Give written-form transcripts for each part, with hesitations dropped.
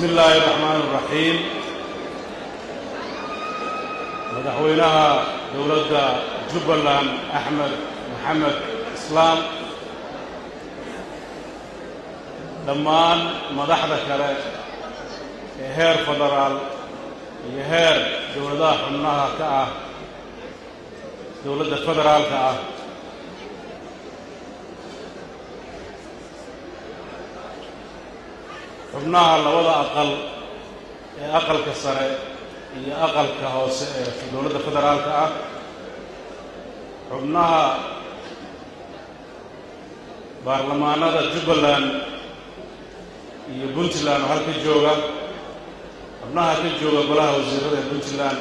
Bismi illaahi raxmaan raxiim. Madaxweynaha dowladda Jubbaland, Axmed Maxamed Islaam, dhammaan madaxda kale ee heer federaal iyo heer dowladaha xubnaha ka ah dowladda federaalka ah, xubnaha labada aqal ee aqalka sare iyo aqalka hoose ee dowladda federaalka ah, xubnaha baarlamaanada Jubbaland iyo Puntland oo halka jooga, xubnaha ka jooga golaha wasiirada ee Puntland,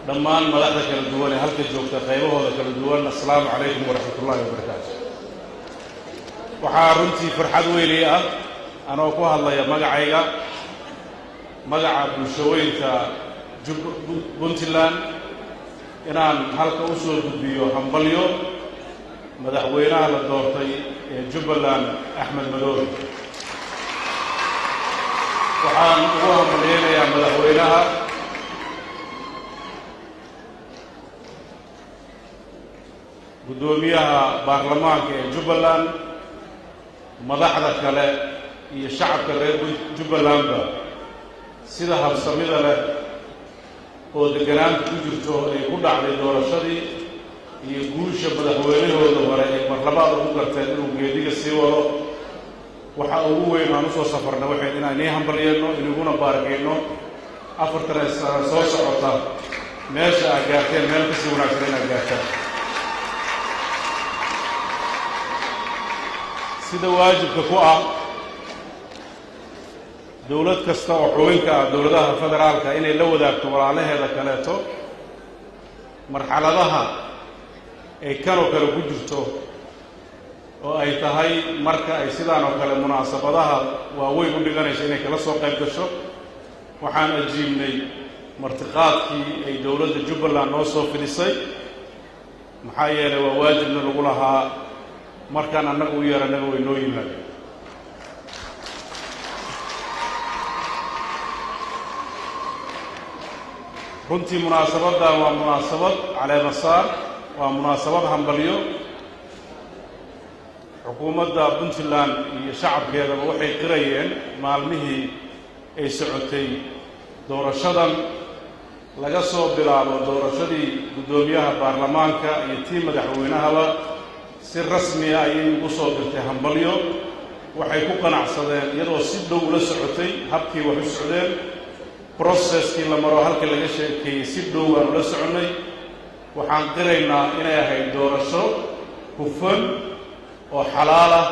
dhammaan madaxda kala duwan ee halka joogta qaybahooda kala duwan, assalaamu calaykum waraxmat ullahi wabarakaatu. Waxaa runtii farxad weynii ah, anoo ku hadlaya magacayga, magaca bulshaweynta Puntland, inaan halka u soo gudbiyo hambalyo madaxweynaha la doortay ee Jubbaland, Axmed Madoobe. Waxaan ugu hambalyeynayaa madaxweynaha guddoomiyaha baarlamaanka ee Jubbaland, madaxda kale iyo shacabka reer Jubbalandba sida habsamida leh oo degganaanta ku jirto ay ku dhacday doorashadii iyo guusha madaxweynahooda hore ay marlabaad ugu garteen inuu geediga sii wado. Waxa ugu weyn aan usoo safarnay waxay inaan inii hambalyeenno, iniguna baarkayno 4tan sano soo socota meesha aad gaarteen meel kasii wanaagsan inaad gaartaan. Sida waajibka ku ah dowlad kasta oo xubinka ah dowladaha federaalka inay la wadaagto walaalaheeda kaleeto marxaladaha ay kanoo kale ku jirto, oo ay tahay marka ay sidaan oo kale munaasabadaha waaweyn u dhiganayso inay kala soo qayb gasho, waxaan ajiibnay martiqaadkii ay dowladda Jubbaland noo soo fidhisay. Maxaa yeelay, waa waajibna lagu lahaa. Markaan annaga u yeeranaba way noo yimaadeen. Runtii munaasabaddan waa munaasabad caleemasaar, waa munaasabad hambalyo. Xukuumadda Puntland iyo shacabkeedaba waxay qirayeen maalmihii ay socotay doorashadan, laga soo bilaabo doorashadii guddoomiyaha baarlamaanka iyo tii madaxweynahaba, si rasmiya ayay ugu soo dirtay hambalyo. Waxay ku qanacsadeen, iyadoo si dhow ula socotay habkii wax u socdeen, processkii la maro halka laga sheekeeyey, si dhow aan ula soconnay. Waxaan qiraynaa inay ahayd doorasho hufan oo xalaal ah,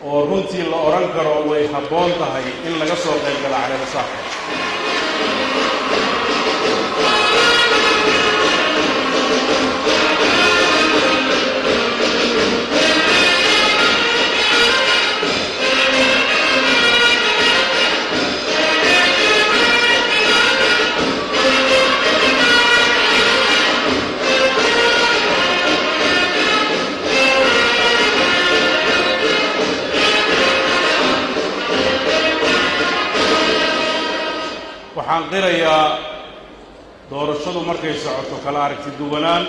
oo runtii la odhan karo way habboon tahay in laga soo qayb gala caleemasaarka. Waxaan qirayaa doorashadu markay socoto kala aragti duwanaan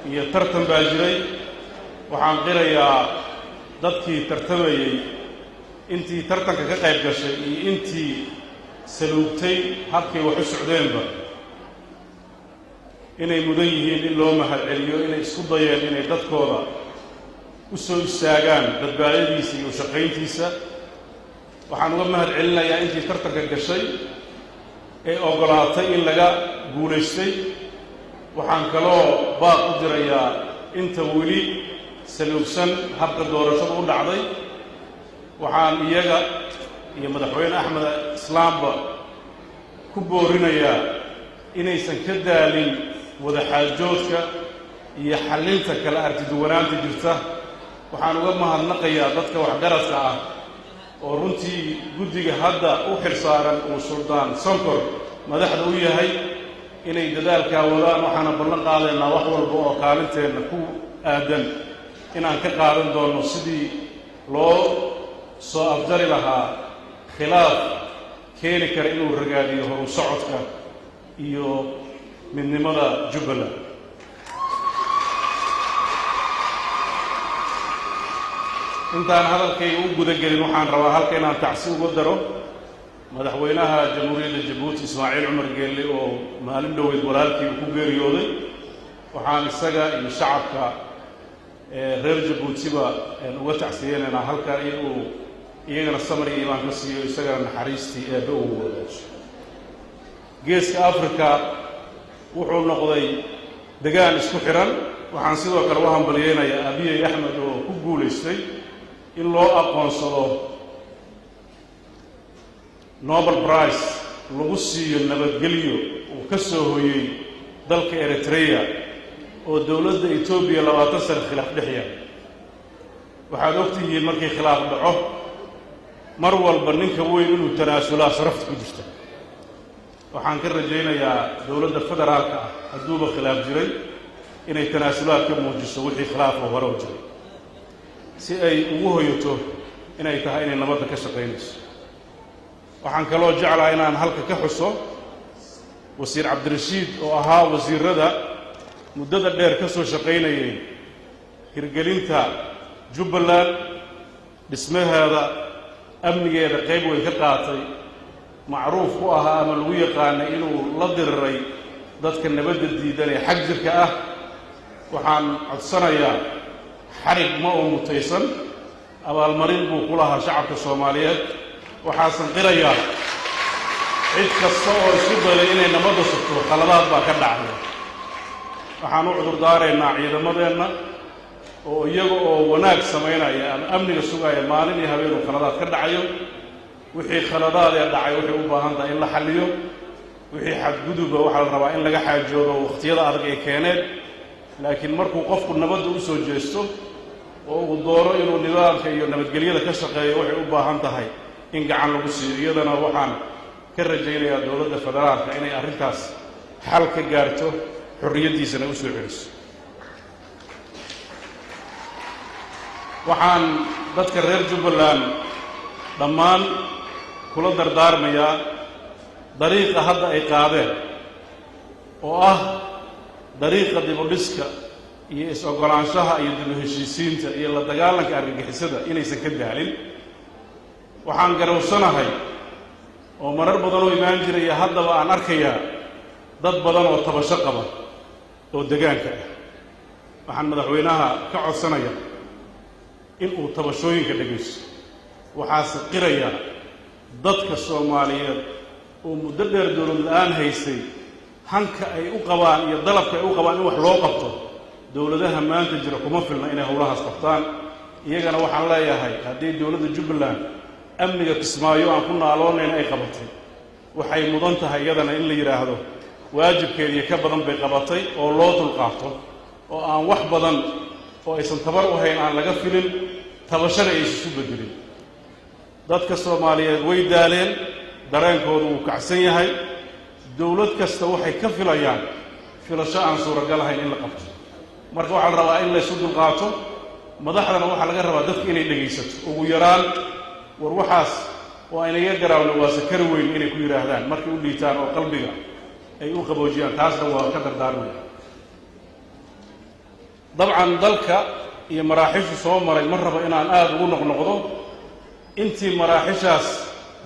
iyo tartan baa jiray. Waxaan qirayaa dadkii tartamayey, intii tartanka ka qayb gashay iyo intii saluugtay habkay wax u socdeenba, inay mudan yihiin in loo mahadceliyo, inay isku dayeen inay dadkooda u soo istaagaan badbaadadiisa iyo ushaqayntiisa. Waxaan uga mahad celinayaa intii tartanka gashay ee oggolaatay in laga guulaystay. Waxaan kaloo baaq u dirayaa inta weli saluugsan habka doorashadu u dhacday. Waxaan iyaga iyo madaxweyne Axmed Islaamba ku boorinayaa inaysan ka daalin wadaxaajoodka iyo xallinta kala aragtiduwanaanta jirta. Waxaan uga mahadnaqayaa dadka waxgaradka ah oo runtii guddiga hadda u xil saaran uu Suldaan Sonkor madaxda u yahay inay dadaalkaa wadaan. Waxaana ballan qaadaynaa wax walba oo kaalinteenna ku aadan inaan ka qaadan doonno sidii loo soo afjari lahaa khilaaf. Keeni kara inuu ragaadiyo horu socodka iyo midnimada Jubbaland. Intaan hadalkayga u guda gelin, waxaan rabaa halka inaan tacsi uga daro madaxweynaha Jamhuuriyadda Jabuuti, Ismaaciil Cumar Geelle, oo maalin dhoweyd walaalkii uu ku geeriyooday. Waxaan isaga iyo shacabka reer Jabuutiba uga tacsiyeynaynaa halkan inuu iyagana samar iyo iimaan ka siiyo, isagana naxariistii Eebbe ugu wadaajo. Geeska Africa wuxuu noqday degaan isku xidhan. Waxaan sidoo kale u hambalyeynayaa Abiyey Axmed oo ku guulaystay in loo aqoonsado Nobel Prize lagu siiyo nabadgelyo uu ka soo hoyey dalka Eritrea oo dowladda Etoobiya 20 sano khilaaf dhex yahay. Waxaad ogtihiin, markii khilaaf dhaco, mar walba ninka weyn inuu tanaasulaa sharafta ku jirta. Waxaan ka rajaynayaa dowladda federaalka ah, hadduuba khilaaf jiray, inay tanaasulaad ka muujiso wixii khilaafoo hore u jiray, si ay ugu hoyato inay tahay inay nabadda ka shaqaynayso. Waxaan kaloo jeclaha inaan halka ka xuso Wasiir Cabdirashiid oo ahaa wasiirada muddada dheer ka soo shaqaynayay hirgelinta Jubbaland, dhismaheeda, amnigeeda qayb weyn ka qaatay, macruuf ku ahaa ama lagu yaqaanay inuu la diriray dadka nabadda diidan ee xag jirka ah. Waxaan codsanayaa, xarig ma uu mutaysan, abaalmarin buu ku lahaa shacabka Soomaaliyeed. Waxaasan qirayaa, cid kasta oo isku dayday inay nabadda sugto, khaladaad baa ka dhacaya. Waxaan u cudurdaaraynaa ciidamadeenna oo iyaga oo wanaag samaynaya ama amniga sugaya maalin iyo habeenuu khaladaad ka dhacayo. Wixii khaladaad ee dhacay waxay u baahan tahay in la xalliyo. Wixii xadguduba waxaa la rabaa in laga xaajoodo wakhtiyada adag ay keeneen. Laakiin markuu qofku nabadda u soo jeesto oo uu doono inuu nidaamka iyo nabadgelyada ka shaqeeyo, waxay u baahan tahay in gacan lagu siiyo. Iyadana waxaan ka rajaynayaa dowladda federaalka inay arrintaas xal ka gaarto, xorriyaddiisana u soo celiso. Waxaan dadka reer Jubbaland dhammaan kula dardaarmayaa dariiqa hadda ay qaadeen, oo ah dariiqa dibudhiska iyo is-oggolaanshaha iyo dibu heshiisiinta iyo la dagaalanka argagixisada, inaysan ka daalin. Waxaan garowsanahay oo marar badan oo imaan jiraya haddaba aan arkayaa dad badan oo tabasho qaba oo degaanka ah. Waxaan madaxweynaha ka codsanaya in uu tabashooyinka dhegaysto. Waxaase qirayaa, dadka Soomaaliyeed oo muddo dheer dowlad la-aan haysay, hanka ay u qabaan iyo dalabka ay u qabaan in wax loo qabto, dowladaha maanta jira kuma filna inay howlahaas qabtaan. Iyagana waxaan leeyahay, haddii dowladda Jubbaland amniga Kismaayo aan ku naaloonayn ay qabatay, waxay mudan tahay iyadana in la yidhaahdo waajibkeediiyo ka badan bay qabatay, oo loo dulqaato, oo aan wax badan oo aysan tabar u hayn aan laga filin, tabashana aysan isu bedelin. Dadka Soomaaliyeed way daaleen, dareenkoodu wuu kacsan yahay. Dowlad kasta waxay ka filayaan filasho aan suuragal ahayn in la qabto. Marka waxaa la rabaa in laysu dulqaato. Madaxdana waxaa laga rabaa dadka inay dhegaysato, ugu yaraan "War, waxaas oo aynaga garaawna waase kari weyn" inay ku yidhaahdaan markay u liitaan oo qalbiga ay u qaboojiyaan. Taasna waa ka dardaarmaya. Dabcan, dalka iyo maraaxishu soo maray ma rabo inaan aada ugu noqnoqdo. Intii maraaxishaas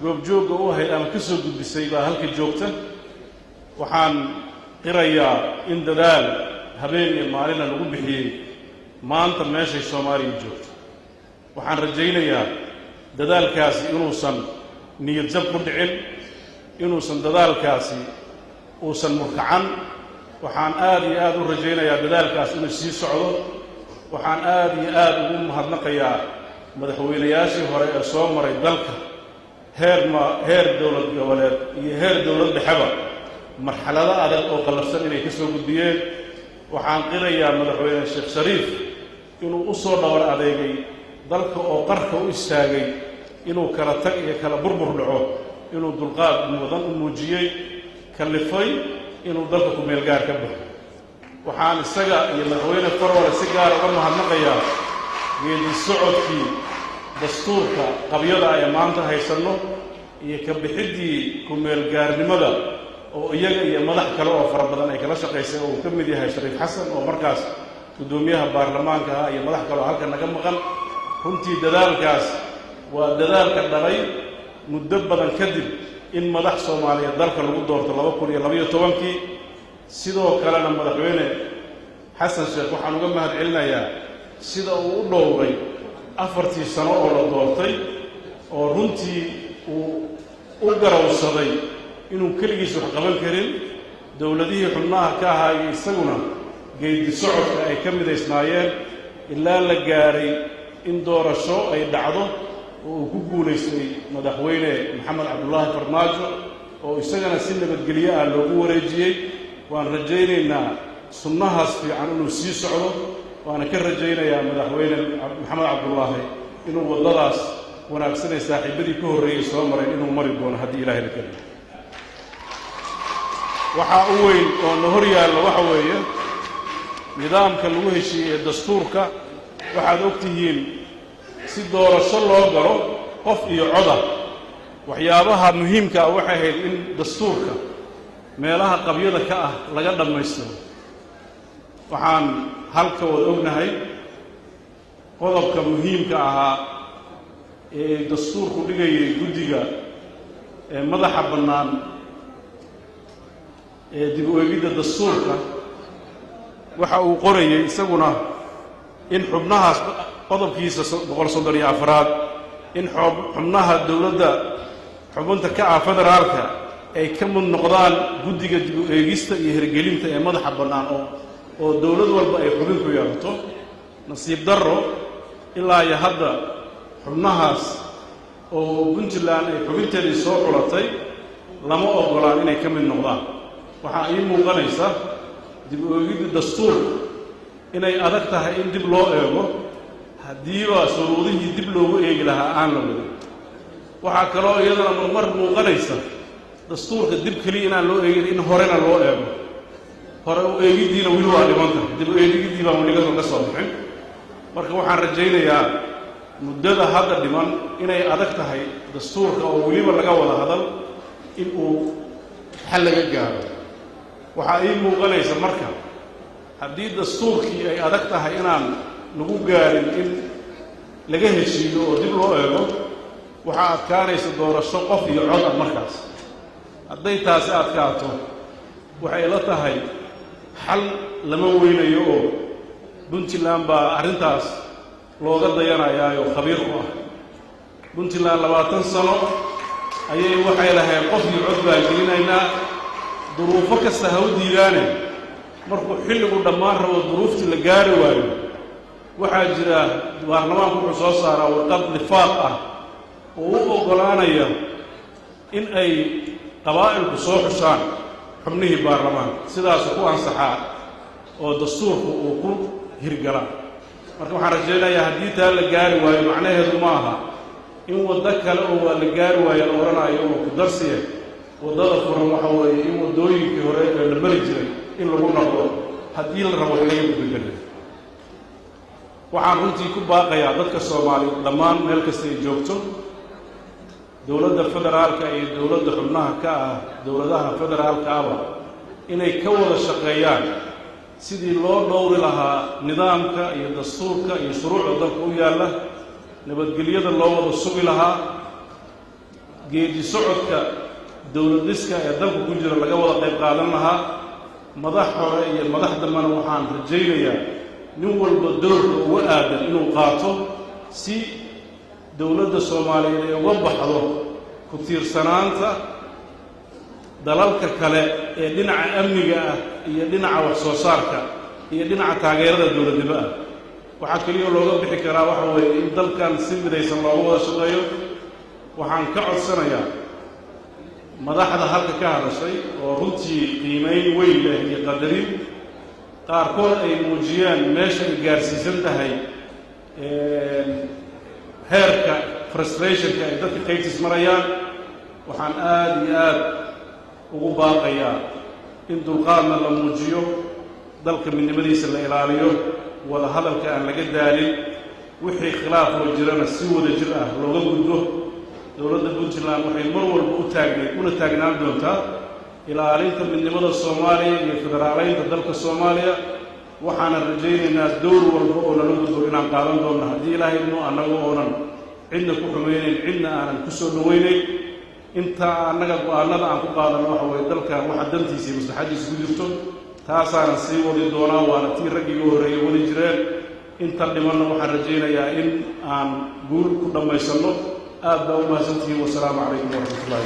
goobjoogga u ahayd ama ka soo gudbisay baa halka joogta. Waxaan qirayaa in dadaal habeen iyo maalina lagu bixiyey maanta meeshay Soomaaliya joogto. Waxaan rajaynayaa dadaalkaasi inuusan niyad jab ku dhicin, inuusan dadaalkaasi uusan murkacan. Waxaan aada iyo aada u rajaynayaa dadaalkaas inuu sii socdo. Waxaan aada iyo aada ugu mahadnaqayaa madaxweynayaashii hore ee soo maray dalka, heer ma heer dowlad goboleed iyo heer dowlad dhexeba, marxalado adag oo qallafsan inay ka soo gudbiyeen. Waxaan qirayaa madaxweyne Sheekh Shariif inuu u soo dhabar adeegay dalka oo qarka u istaagay inuu kala tag iyo kala burbur dhaco, inuu dulqaad mudan u muujiyey, kallifay inuu dalka ku meel gaar ka baxo. Waxaan isaga iyo madaxweyne Farwale si gaara uga mahadnaqayaa geedi socodkii dastuurka qabyada ee maanta haysanno. Iyo ka bixiddii ku-meelgaarnimada oo iyaga iyo madax kale oo fara badan ay kala shaqaysay, oo uu ka mid yahay Shariif Xasan oo markaas guddoomiyaha baarlamaanka ah, iyo madax kale oo halka naga maqan. Runtii dadaalkaas waa dadaalka dhalay muddo badan kadib in madax Soomaaliyeed dalka lagu doorto 2012-kii. Sidoo kalena Madaxweyne Xasan Sheekh waxaan uga mahad celinayaa sida uu u dhowray 4-tii sano oo la doortay, oo runtii uu u garawsaday inuu keligiis wax qaban karin, dowladihii xubnaha ka ahaa iyo isaguna geedi socodka ay ka midaysnaayeen ilaa la gaaray in doorasho ay dhacdo oo uu ku guulaystay Madaxweyne Maxamed Cabdullaahi Farmaajo, oo isagana si nabadgelyo ah loogu wareejiyey. Waan rajaynaynaa sunnahaas fiican inuu sii socdo, waana ka rajaynayaa Madaxweyne Maxamed Cabdullaahi inuu waddadaas wanaagsanay saaxiibadii ka horreeyey soo mareen inuu mari doono haddii Ilaahay la keliyo. Waxaa u weyn oo na hor yaalla waxa weeye nidaamka lagu heshiiyey ee dastuurka. Waxaad og tihiin, si doorasho loo galo qof iyo coda, waxyaabaha muhiimka ah waxay ahayd in dastuurka meelaha qabyada ka ah laga dhammaystiro. Waxaan halka wada ognahay qodobka muhiimka ahaa ee dastuurku dhigayay guddiga ee madaxa bannaan ee dib u eegidda dastuurka. Waxa uu qorayey isaguna in xubnahaas, qodobkiisa 134-aad, in xubnaha dowladda xubinta ka ah federaalka ay ka mid noqdaan guddiga dib u eegista iyo hirgelinta ee madaxa bannaan oo dowlad walba ay xubin ku yeelato. Nasiib darro, ilaa iyo hadda xubnahaas oo Puntland ay xubinteedii soo xulatay lama oggolaan inay ka mid noqdaan. Waxaa ii muuqanaysa dib u eegidda dastuurka inay adag tahay in dib loo eego haddiiba shuruudihii dib loogu eegi lahaa aan la wadin. Waxaa kaloo iyadana marmar muuqanaysa dastuurka dib keliya inaan loo eegin, in horena loo eego. Hore u eegiddiina weli waa dhiman tahay, dib u eegiddii baan weli ka soo bixin. Marka waxaan rajaynayaa muddada hadda dhiman inay adag tahay dastuurka oo weliba laga wada hadal in uu xal laga gaaro. Waxaa ii muuqanaysa marka, haddii dastuurkii ay adag tahay inaan lagu gaarin in laga heshiiyo oo dib loo eego, waxaa adkaanaysa doorasho qof iyo cod ah. Markaas hadday taasi adkaato, waxay la tahay xal lama weynayo, oo Puntland baa arrintaas looga dayanayaayo khabiir ku ah. Puntland 20 sano ayay waxay lahayd qof iyo cod baan gelinaynaa, duruufo kasta ha u diidaane. Markuu xilligu dhammaan rabo, duruuftii la gaari waayo, waxaa jira baarlamaanku wuxuu soo saaraa warqad lifaaq ah oo u oggolaanaya in ay qabaa'ilku soo xushaan xubnihii baarlamaanka. Sidaasu ku ansaxaa oo dastuurku uu ku hirgalaa. Marka waxaan rajaynayaa haddii taa la gaari waayo, macnaheedu ma aha in waddo kale oo waa la gaari waayo la odhanayo oo ku darsiya. Waddada furan waxa weeye in waddooyinkii hore ee la mari jiray in lagu noqdo haddii la rabo wax laga bedbedeliyo. Waxaan runtii ku baaqayaa dadka Soomaaliyeed dhammaan meel kasta ay joogto, dowladda federaalka iyo dowladda xubnaha ka ah dowladaha federaalka aba, inay ka wada shaqeeyaan sidii loo dhowri lahaa nidaamka iyo dastuurka iyo shuruucda dalka u yaalla, nabadgelyada loo wada sugi lahaa, geedi socodka dowlad dhiska ee dalka ku jira laga wada qayb qaadan lahaa. Madax hore iyo madax dambena waxaan rajaynayaa nin walba doorka uga aadan inuu qaato si dowladda Soomaaliyeed ay uga baxdo ku tiirsanaanta dalalka kale ee dhinaca amniga ah iyo dhinaca wax soo saarka iyo dhinaca taageerada dowladnimo ah. Waxaa keliya looga bixi karaa waxa weeye in dalkan si midaysan looga wada shaqeeyo. Waxaan ka codsanayaa madaxda halka ka hadashay oo runtii qiimayn weyn leh iyo qadarin, qaarkood ay muujiyeen meesha ay gaarsiisan tahay heerka frustrationka ay dadka qaybtiis marayaan, waxaan aada iyo aad ugu baaqayaa in dulqaadna la muujiyo, dalka midnimadiisa la ilaaliyo, wada hadalka aan laga daalin, wixii khilaaf oo jirana si wada jir ah looga gudbo. Dowladda Puntland waxay mar walba u taagnayd una taagnaan doontaa ilaalinta midnimada Soomaaliya iyo federaaleynta dalka Soomaaliya. Waxaana rajaynaynaa dowr walba oo nala gudbo inaan qaadan doonno, haddii Ilaahay idmo, annaga oonan cidna ku xumaynayn, cidna aanan ku soo dhowaynayn. Inta annaga go-aanada aan ku qaadano waxa weeye dalkan waxa dantiisa iyo maslaxaddiisa ku jirto. Taasaanan sii wadi doonaa, waana tii raggii horreeyay wadi jireen. Inta dhimanna waxaan rajaynayaa in aan guul ku dhammaysanno. Aad baa u mahadsantihiin. Wasalaamu calaykum waraxmatullahi.